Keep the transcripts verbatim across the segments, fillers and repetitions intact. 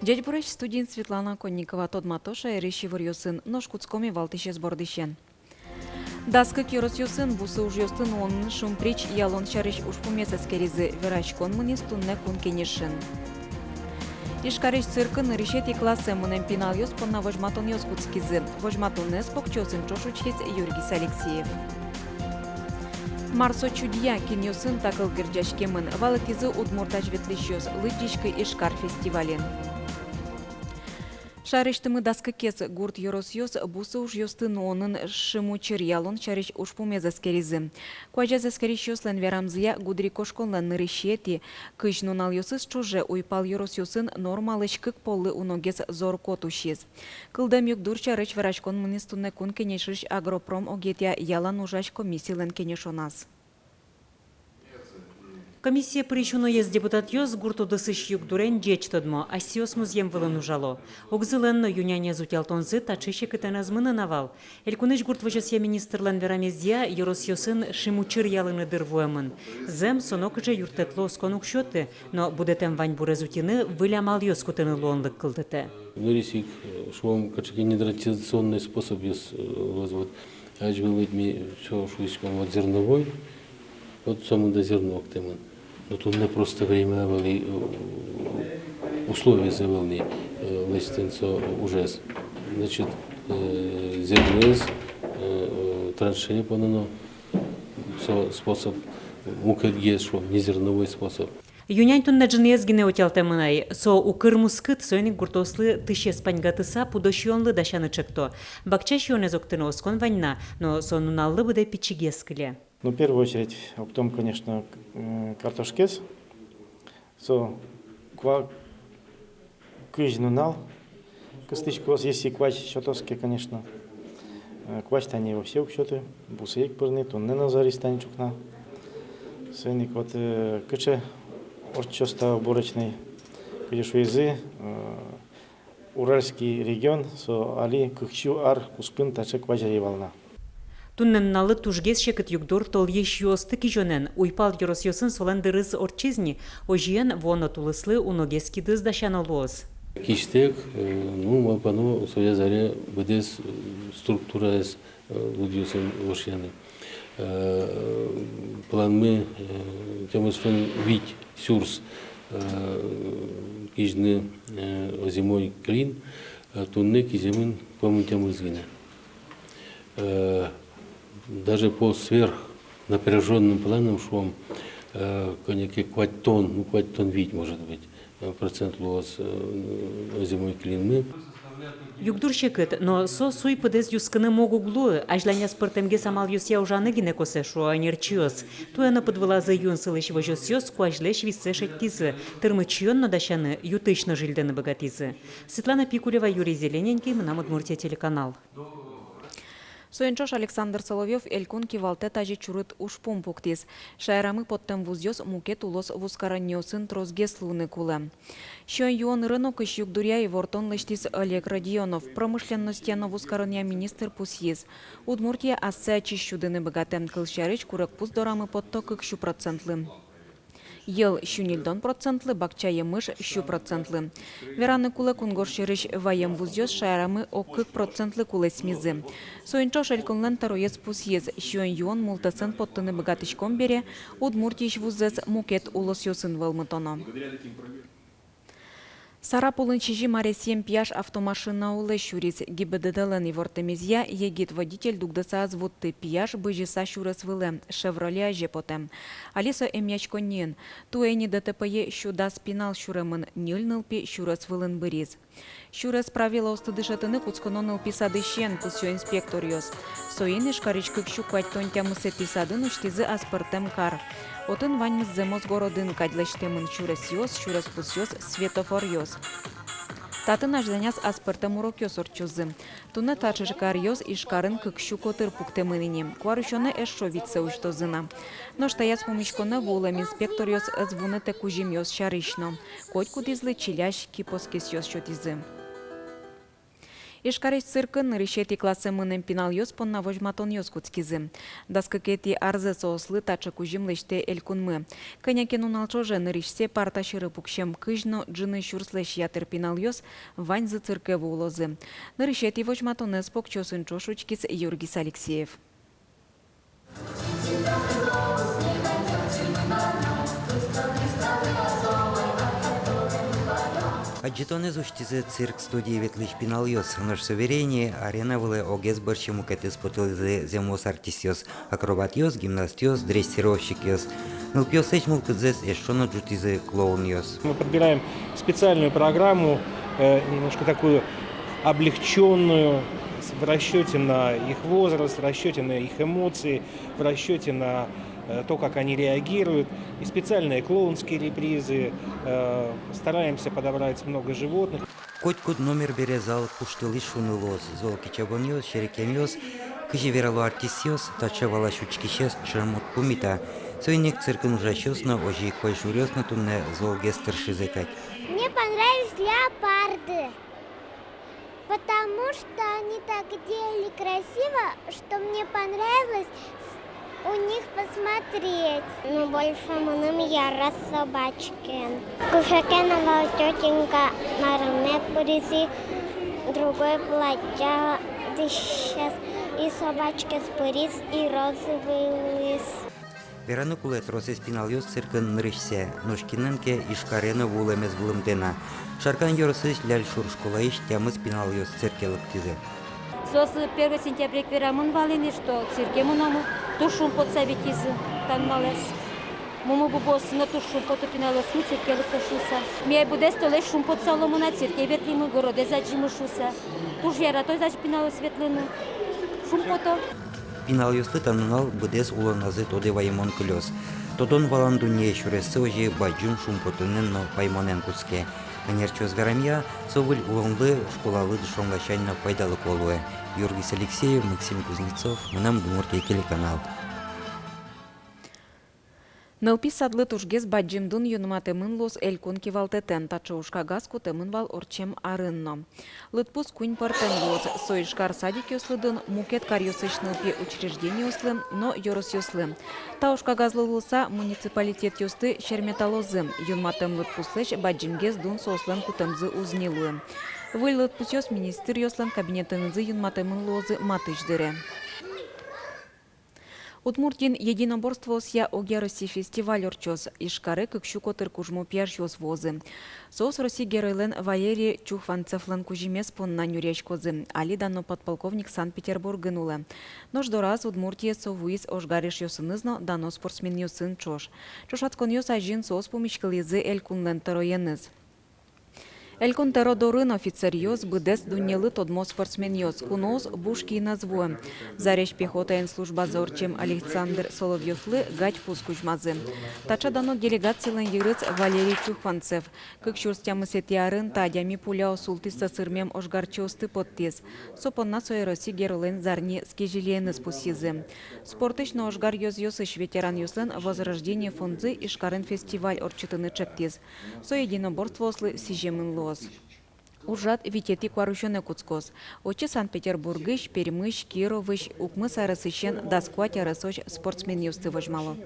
Ӟечбуресь! Студиын Светлана Конникова. Тодмато шаерысь иворъёсын. Нош кутскомы валтӥсез бордысен. Дас кык ёросъёсын бусы ужъёсты нуонын шумприч ялон сярысь ужпумез эскеризы. Вераськон мынӥз туннэ Кун Кенешын. Ижкарысь циркын нырысетӥ классэ мынэм пиналъёс понна возьматонъёс кутскизы. Возьматонэз покчиосын ӵош учкиз Юргис Алексеев. Мар со чудья, кинъёсын та кыл герӟаськемын, валэктӥзы удмурт азьветлӥсьёс «Лыдӟиськы, Ижкар» фестивалин. Шаерысьтымы дас кыкез гурт ёросъёс бусы ужъёсты нуонын шимучыр ялон сярысь ужпумез эскеризы. Куазез эскерисьёслэн верамзыя, гудырикошконлэн нырысетӥ кызь нуналъёсыз ӵоже уйпал ёросъёсын нормалэсь кык поллы уногес зор-кот усиз. Кылдэм югдур сярысь вераськон мынӥз туннэ Кун Кенешысь агропром огетъя ялан ужась комиссилэн кенешоназ. Комиссие пырись уноез депутатъёс гурт удысысь югдурен ӟеч тодмо, асьсэос музъем вылын ужало. Огзылэн но ю-нянез утялтонзы таӵе секытэн ӧз мыны на вал. Элькунысь гурт возёсъя министрлэн верамезъя, ёросъёсын шимучыр ялыны дыр вуэмын. Зэм, со нокыӵе юрттэтлы оскон уг сёты, но будэтэм ваньбурез утьыны выль амалъёс кутыны луонлык кылдытэ. Нырысь ик, э, шуом, кыӵе ке нетрадиционный способъёс, э, луоз, вот. Азьвыл ведь ми всё шуиськом, вот, зерновой, вот сомында зерно октэмын. Но туннэ просто время ӧвӧл ни, э, условиез ӧвӧл ни, э, лэсьтыны со ужез. Значит, э, зерноез, э, э, траншее пононо, со способ, мукетгес, шуом, незерновой способ. Ю-нянь туннэ ӝыныез гинэ утялтэмын ай. Со укыр мускыт, соин ик гуртъёслы тысез паньгатыса пудо сиёнлы дасяны чекто. Бакча сиёнэз октыны оскон вань на, но со нуналлы быдэ пичигес кыле. Ну, в первую очередь, октом, конечно, к-, э, картошкаез. Со ква-, кызь нунал кыстӥськоз, если куазь сётоз ке, конечно. Э, куазь тани вообще уг сёты, бусы ик пырны, туннэ но зориз тани ӵукна. Соин ик вот, э, кыӵе ортчоз та уборочной, кызьы шуизы, э, Уральский регион, со али кык сю ар куспын таӵе куазь ӧй вал на. Туннэ нуналлы тужгес секыт югдур толъёсты кизёнэн. Уйпал ёросъёсын солэн дырыз ортчиз ни, озьыен, вуоно тулыслы уногес кидыс дасяно луоз. Кисьтэк, э, ну, малпано, соя заре быдэс, э, структураез, э, лудъёсын ошъяны. Э, планмы, э, тямыстон вить сюрс, э, кизьыны, э, озимой клин, э, туннэ киземын куамын тямыс гинэ. Э, даже по сверхнапряжённым планам, шуом, э, кӧня ке куатьтон, ну, куатьтон вить, может быть, э, процент луоз, э, озимой клинмы. Югдур секыт, но со суй пыдэз юскыны мог уг луы, азьланяз пӧртэмгес амалъёсъя ужаны гинэ косэ, шуо ӧнерчиос. Туэ но пыд вылазы юн сылӥсь возёсъёс куазьлэсь висэ шедьтӥзы, тырмыт сиён но дасяны, ю-тысь но жильдыны быгатӥзы. Светлана Пикулева, Юрий Зелененький, «Мынам Удмуртие» телеканал. Соин ӵош Александр Соловьёв элькун кивалтэт азе чурыт ужпум пуктӥз. Шаерамы поттэм вузъёс мукет улос вузкаронниосын тросгес луыны кулэ. Сиён-юон рынокысь югдуръя ивортон лэсьтӥз Олег Родионов. Промышленностья но вузкаронъя министр пусйиз: Удмуртия ассэ ачиз сюдыны быгатэ. Кылсярысь, курегпуз дорамы потто кык сю процентлы, йӧл — сю ньыльдон процентлы, бакча емыш — сю процентлы. Вераны кулэ, кунгож сьӧрысь ваем вузъёс шаерамы ог кык процентлы кулэсмизы. Соин ӵош элькунлэн тӧроез пусйиз: сиён-юон мултэсэн поттыны быгатӥськом бере, Удмуртиысь вузэз мукет улосъёсын вӧлмытоно. Сарапулын сизьым аресъем пияш автомашина улэ сюриз. ГИБДД-лэн ивортэмезъя, егит водитель дугдыса ӧз вутты, пияш бызьыса сюрес вылэ, «Шевроле» азе потэ. Али со эмъяськонниын. Туэ ини ДТП-е сю дас пинал сюремын, ньыль нылпи сюрес вылын быриз. Сюрес правилоосты дышетыны кутсконо нылпи садысен, пусъё инспекторъёс. Соин Ижкарысь кык сю куатьтон тямысэтӥ садын усьтӥзы аспӧртэм кар. Отын ваньмыз зэмос городын кадь лэсьтэмын: сюресъёс, сюрес пусъёс, светофоръёс. Татын азьланяз аспӧртэм урокъёс ортчозы. Туннэ таӵе каръёс Ижкарын кык сю котыр пуктэмын ини. Куарусёнэ эшшо витьсэ усьтозы на. Нош таяз пумиськонэ вуылэм инспекторъёс ӧз вунэтэ кузьымъёс сярысь но. Котькудӥзлы чилясь кипоскесъёс сётӥзы. Ижкарысь циркын нырысетӥ классэ мынэм пиналъёс понна возьматонъёс кутскизы. Дас кыкетӥ арзэ соослы таӵе кузьым лэсьтэ элькунмы. Кӧня ке нунал ӵоже нырысьсэ парта сьӧры пуксем кызь но ӝыны сюрслэсь ятыр пиналъёс ваньзы цирке вуылозы. Нырысетӥ возьматонэз покчиосын ӵош учкиз Юргис Алексеев. Адӟытонэз усьтӥзы цирк студие ветлӥсь пиналъёс. Нош со бере ини арена вылэ огез бӧрсьы мукетыз потылӥзы зэмос артистъёс: акробатъёс, гимнастъёс, дрессировщикъёс. Нылпиослэсь мылкыдзэс эшшо но ӝутӥзы клоунъёс. Мы подбираем специальную программу, э, немножко такую облегчённую, с-, в расчёте на их возраст, в расчёте на их эмоции, в расчёте на, э, то, как они реагируют. И специальные клоунские репризы, э, стараемся подобрать много животных. Котькуд номер бере зал куштылӥсь шуыны луоз. Зол кичабонъёс, серекъямъёс, кызьы верало артистъёс, таӵе валась учкисьёс ӵем уд пумита. Соин ик циркын ужасьёс но, озьы ик кольшуръёс но туннэ золгес тыршизы кадь. Мне понравились леопарды, потому что они так делали красиво, что мне понравилось у них посмотреть. Ну, больше мыным яраз собачкаен. Кыӵе ке но вал тётенька нарынме пыриз и другой платья дӥсяз, и собачкаез пыриз, и розовый луиз. Вераны кулэ, тросэз пиналъёс циркын нырысьсэ, нош кинлэн ке Ижкаре но вуылэмез вылымтэ на. Шаркан ёросысь Ляльшур школаысь тямыс пиналъёс цирке лыктӥзы. Соос первый сентября ик верамын вал ини, что цирке мыномы, туж шумпотса витизы та нуналэз. Мумы-бубыоссы но туж шумпото пиналъёсмы цирке лыкто шуыса. Ми быдэс толэзь шумпотсаломы на, цирке ветлӥмы, городэз адӟимы шуыса. Туж ярато тазьы пиналъёс ветлыны. Шумпото. Пиналъёслы та нунал быдэс улоназы тодэ ваемон кылёз. Тодон-валан дунне сюрессы озьы бадӟым шумпотонэн но паймонэн кутске. Ӧнерчиос верамъя, со выль улонлы, школалы дышон ласянь но пайдалыко луэ. Юргис Алексеев, Максим Кузнецов, «Мынам Удмуртие» телеканал. Нылпи садлы тужгес бадӟым дун юнматэмын луоз элькун кивалтэтэн. Таӵе ужкагаз кутэмын вал ортчем арын но. Лыдпус куинь пӧртэм луоз. Со Ижкар садикъёслы дун, мукет каръёсысь нылпи учреждениослы но ёросъёслы. Та ужкагазлы луыса муниципалитетъёсты серметалозы. Юнматэм лыдпуслэсь бадӟымгес дун соослэн кутэмзы уз ни луы. Выль лыдпусъёс министръёслэн кабинетэнызы юнматэмын луозы матысь дыре. Удмуртиын единоборствоосъя огъя Россиысь фестиваль ортчоз. Ижкаре кык сю котыр кужмо пияшъёс вуозы. Соос Россиысь Геройлэн Валерий Чухванцевлэн кузьымез понна нюръяськозы. Али дано подполковник Санкт-Петербургын улэ. Нош дораз Удмуртие со вуиз ожгар эшъёсыныз но дано спортсменъёсын ӵош. Ӵошатсконъёс азьын соос пумиськылӥзы элькунлэн тӧроеныз. Элькун тӧро дорын офицеръёс, быдэс дуннелы тодмо спортсменъёс, куноос буш киын ӧз вуэ. Зарезь пехотаын службазэ ортчем Александр Соловьёвлы гадь пус кузьмазы. Таӵе дано делегацилэн йырыз Валерий Чухванцев. Кык сюрс тямысэтӥ арын та адями пуляо султӥз сӧсырмем ожгарчиосты поттӥз. Со понна сое Россиысь Геройлэн зарни скизилиеныз пусйизы. Спортысь но ожгар ёзъёсысь ветеранъёслэн «Возрождение» фондзы Ижкарын фестиваль ортчытыны ӵектӥз. Со единоборствоослы сӥземын луоз. Ужрад витетӥ куарусёнэ кутскоз. Отчы Санкт-Петербургысь, Пермысь, Кировысь, укмыс аресысен дас куать аресозь спортсменъёсты возьмало.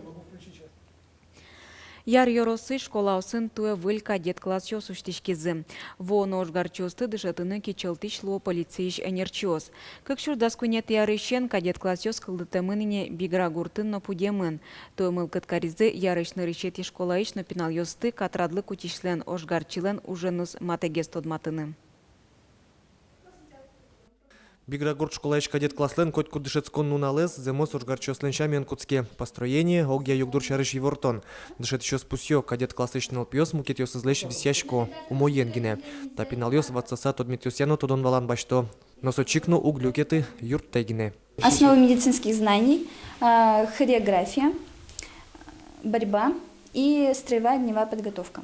Яр ёросысь школаосын туэ выль кадет классъёс усьтӥськизы. Вуоно ожгарчиосты дышетыны кичӧлтӥсь луо полицийысь ӧнерчиос. Кык сюрс дас куинетӥ арысен кадет классъёс кылдытэмын ини Бигра гуртын но Пудемын. Туэ мылкыд каризы ярысь нырысетӥ школаысь но пиналъёсты катрадлы кутӥсьлэн, ожгарчилэн уженыз матэгес тодматыны. Бигра гурт школаысь кадет класслэн котькуд дышетскон нуналэз зэмос ожгарчиослэн сямен кутске. Построение, огъя югдур сярысь ивортон. Дышетӥсьёс пусъё: кадет классысь нылпиос мукетъёсызлэсь висъясько, умоен гинэ. Та пиналъёс ватсаса тодметъёсъя но тодон-валан басьто. Но со чик но уг люкеты, юрттэ гинэ. Основы медицинских знаний, а, хореография, борьба и строевая огневая подготовка.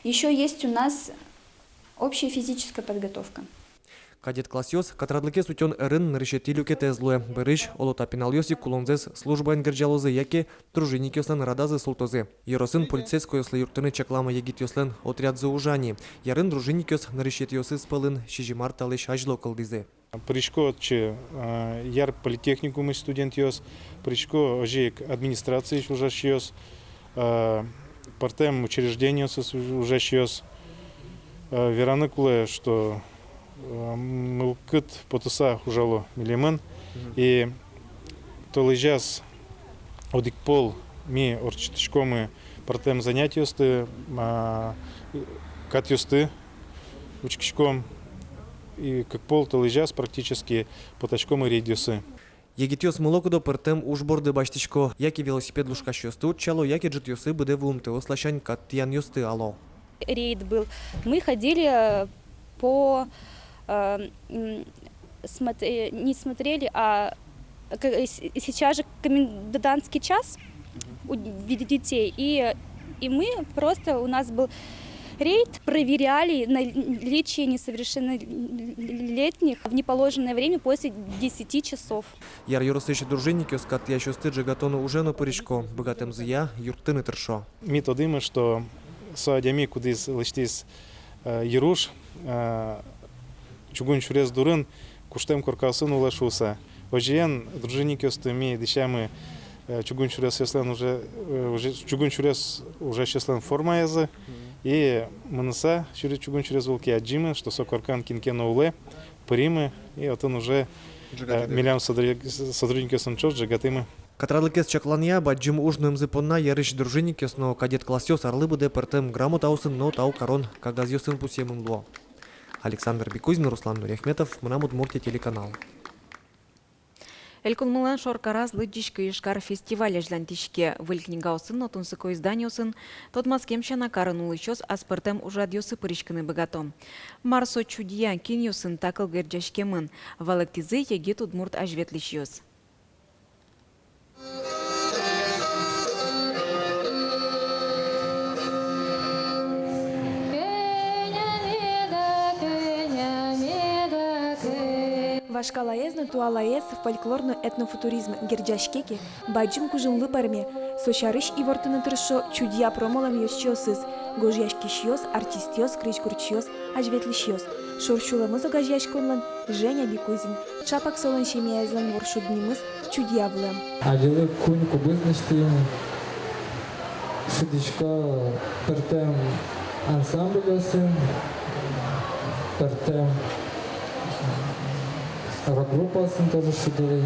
Ещё есть у нас общая физическая подготовка. Кадет классъёс катрадлыкез утён ӧрын нырысетӥ люкетэз луэ. Бӧрысь, оло, та пиналъёс ик улонзэс службаен герӟалозы яке дружинникъёслэн радазы султозы. Ёросын полицейскойёслы юрттыны чакламы егитъёслэн отрядзы ужа ни. Ярын дружинникъёс нырысетӥосыз пӧлын сизьым ар талэсь азьло кылдӥзы. Пырисько отчы, э, Яр политехникумысь студентъёс, пырисько озьы ик администрациысь ужасьёс, э, пӧртэм учреждениосысь ужасьёс. Э, вераны кулэ, что, э, мылкыд потыса ужало милемын. Мгм. И толэзяз одӥг пол ми ортчытӥськомы пӧртэм занятиосты, а, катъёсты учкиськом, и кык пол толэзяз практически потаськомы рейдъёсы. Егитъёс мылокыдо пӧртэм уж борды басьтӥсько: яке велосипед лушкасьёсты утчало, яке ӝытъёсы быдэ вуымтэос ласянь кат тӥянъёсты ало. Рейд был. Мы ходили, э, по, э, м, смотр-, э, не смотрели, а к-, э, с-, сейчас же комендантский час у д-, д-, детей, и, и мы просто, у нас был рейд, проверяли наличие несовершеннолетних в неположенное время после десяти часов. Яр ёросысь дружинникъёс кат тӥясьёсты ӝегатон уже но пырисько, быгатэмзыя юрттыны тыршо. Ми тодӥмы, что со адями, кудӥз лэсьтӥз, э, йыруж, э, чугун сюрес дурын, куштэм коркаосын улэ шуыса. Озьыен, дружинникъёсты ми дӥсямы, э, чугун сюресъёслэн уже, э, уже, чугун сюрес ужасьёслэн формаязы. Мгм. И мыныса сюре-, чугун сюрес вылке адӟимы, что со коркан кин ке но улэ, пыримы, и отын уже, э, милям сотрудник-, сотрудникъёсын ӵош ӝегатӥмы. Катрадлыкез чакланъя, бадӟым уж нуэмзы понна ярысь дружинникъёс но кадет классъёс арлы быдэ пӧртэм грамотаосын но тау карон кагазъёсын пусъемын луо. Александр Бекузин, Руслан Нуриахметов, «Мынам Удмуртие» телеканал. Элькунмылэн шоркараз лыдӟиськы Ижкар фестиваль азьланьтӥське. Выль книгаосын но тунсыко изданиосын тодматскем сяна, карын улӥсьёс аспӧртэм ужрадъёсы пыриськыны быгато. Мар со чудъя, кинъёсын та кыл герӟаськемын, валэктӥзы егит удмурт азьветлӥсьёс. Вашкалаез но туалаез, фольклор но этнофутуризм герӟаське ке, бадӟым кужымлы пӧрме. Со сярысь ивортыны тыршо чудъя промолэн ёзчиосыз: гожъяськисьёс, артистъёс, крезьгурчиос, азьветлӥсьёс. Шорсюлэмыз огазеяськонлэн Женя Бекузин. Чапак солэн семьяезлэн воршуд нимыз чудъя вылэм. Азьло куинь кубыз ништи шудӥсько пӧртэм ансамбльёсын, пӧртэм рок-группаосын тоже шудылӥ.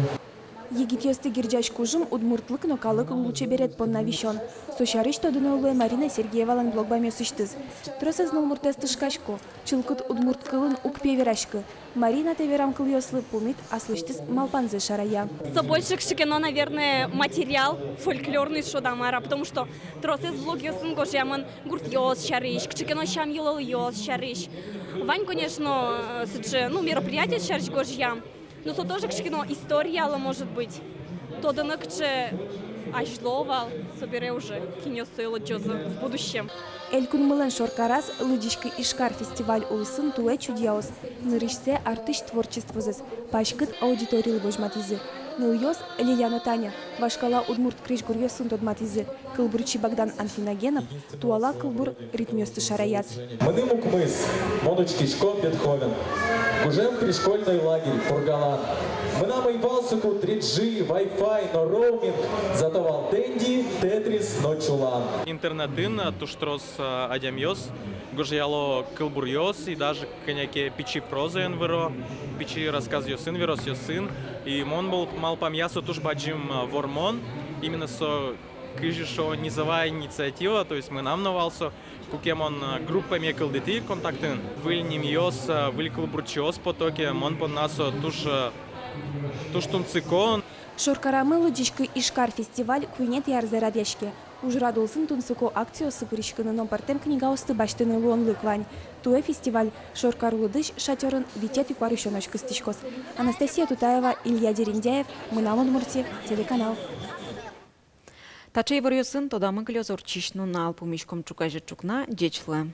Егитъёсты герӟась кужым удмуртлык но калык лулчеберет понна висён. Со сярысь тодыны луэ Марина Сергеевалэн блог бамъёсысьтыз. Тросэз нылмуртэз тышкасько, чылкыт удмурт кылын уг пе вераськы. Марина та верам кылъёслы пумит аслэсьтыз малпанзэ шарая. Со больше кыӵе ке но, наверное, материал фольклорный, шуод-а, мар-а, потому что тросэз блогъёсын гожъямын гуртъёс сярысь, кыӵе ке но сям-йылолъёс сярысь. Вань, конечно, сыӵе, ну, мероприятие сярысь гожъям. Ну, со тоже кыӵе ке но историялы, может быть. Тодыны, кыӵе азьло вал, собере уже кинъёс сое лыдӟозы в будущем. Элькунмылэн шоркараз лыдӟиськы Ижкар фестиваль улсын туэ чудъяос нырысьсэ артысь творчествозэс паськыт аудиторилы возьматӥзы. Нылъёс Лиля но Таня вашкала удмурт крезьгуръёсын тодматӥзы. Кылбурчи Богдан Анфиногенов туала кылбур ритмъёсты шараяз. Мыным укмыс, мон учкисько Бетховен. Гужем пришкольной лагерь Пургалан. Мынам ӧй вал соку три джи, Wi-Fi но роуминг, зато вал Дэнди, Тетрис но Чулан. Интернетын, э, туж трос, э, адямиос гожъяло кылбуръёс и даже кӧня ке пичи прозаен выро, пичи рассказъёсын, веросъёсын. И мон мал-, малпамъя, со туж бадӟым, э, вормон, именно со кызьы шуо, низовая инициатива, то есть мынам но вал со, куке мон, э, группаме кылдытӥ Контактын. Выль нимъёс, э, выль кылбурчиос пото ке, мон понна со туж, э, туж тунсыко. Шоркарамы лыдӟиськы Ижкар фестиваль куинетӥ арзэ радъяське. Ужрад улсын тунсыко акциосы пыриськыны но пӧртэм книгаосты басьтыны луонлык вань. Туэ фестиваль Шоркар лудысь шатёрын витетӥ куарусёнозь кыстӥськоз. Анастасия Тутаева, Илья Дерендяев, «Мынам Удмуртие» телеканал. Таӵе иворъёсын тодамы кылёз ортчись нунал. Пумиськом ӵуказе ӵукна. Ӟеч луэ.